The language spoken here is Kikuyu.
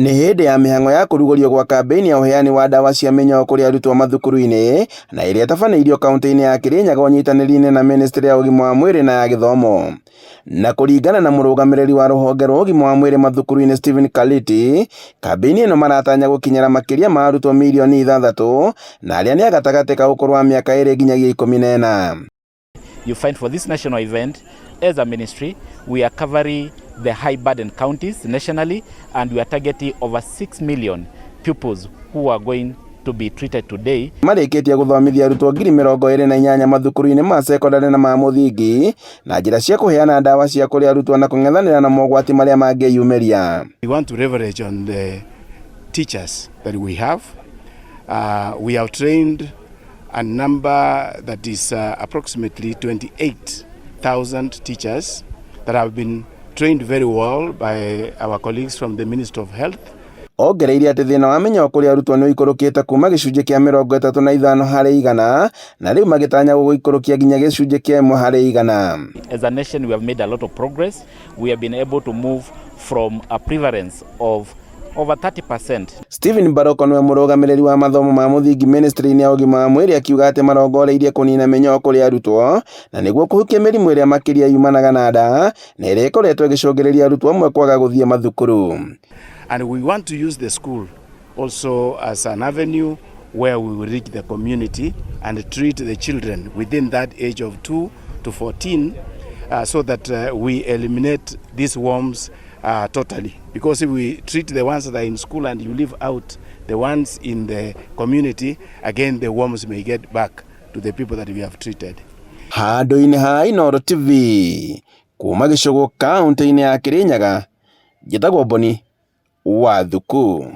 Nĩ hĩndĩ ya mĩhang'o ya kũrugũrio gwa kambĩini ya ũheani wa ndawa cia mĩnyoo kũrĩ arutwo mathukuru-inĩ na ĩrĩa ĩtabanĩirio kaunti-inĩ ya Kirinyaga ũnyitanĩri-inĩ na ministry ya ũgima wa mwĩrĩ na ya gĩthomo. Na kũringana na mũrũgamĩrĩri wa rũhonge rwa ũgima wa mwĩrĩ mathukuru-inĩ Stephen Kaliti, kambĩini ĩno maratanya gũkinyĩra makĩria ma arutwo mirioni 6 na arĩa nĩ a gatagatĩ ka ũkũrũ wa mĩaka 2 nginyagia 14. You find for this national event, as a ministry, we are covering the high burden counties nationally, and we are targeting over 6 million pupils who are going to be treated today. Marĩkĩtie gũthomithia arutwo 28,000 mathukuru-inĩ ma sekondarĩ na ma mũthingi na njĩra cia kũheana ndawa cia kũrĩ arutwo na kũng'ethanĩra na mogwati marĩa mangĩyumĩria. We want to leverage on the teachers that we have. We have trained a number that is approximately 28,000 teachers that have been trained very well by our colleagues from the Ministry of Health. Ongereire atĩ thĩna wa mĩnyoo kũrĩ arutwo nĩ ũikũrũkĩte kuma 35% na rĩu magĩtanya gũgũikũrũkia nginya 1%. As a nation, we have made a lot of progress. We have been able to move from a prevalence of over 30%. Stephen Baroko nĩwe mũrũgamĩrĩri wa mathomo ma mũthingi ministry-inĩ ya ũgima wa mwĩrĩ, akiuga atĩ marongoreirie kũnina mĩnyoo kũrĩ arutwo na nĩguo kũhukia mĩrimũ ĩrĩa makĩria yumanaga na nda na ĩrĩa ĩkoretwo ĩgĩcũngĩrĩria arutwo amwe kwaga gũthiĩ mathukuru. And we want to use the school also as an avenue where we will reach the community and treat the children within that age of 2 to 14 so that we eliminate these worms totally. Because if we treat the ones that are in school and you leave out the ones in the community, again the worms may get back to the people that we have treated. Handũ-inĩ ha Inooro TV kuma Gĩcũgũ, kaũntĩ-inĩ ya Kirinyaga, njĩtagwo Boni wa Thuku.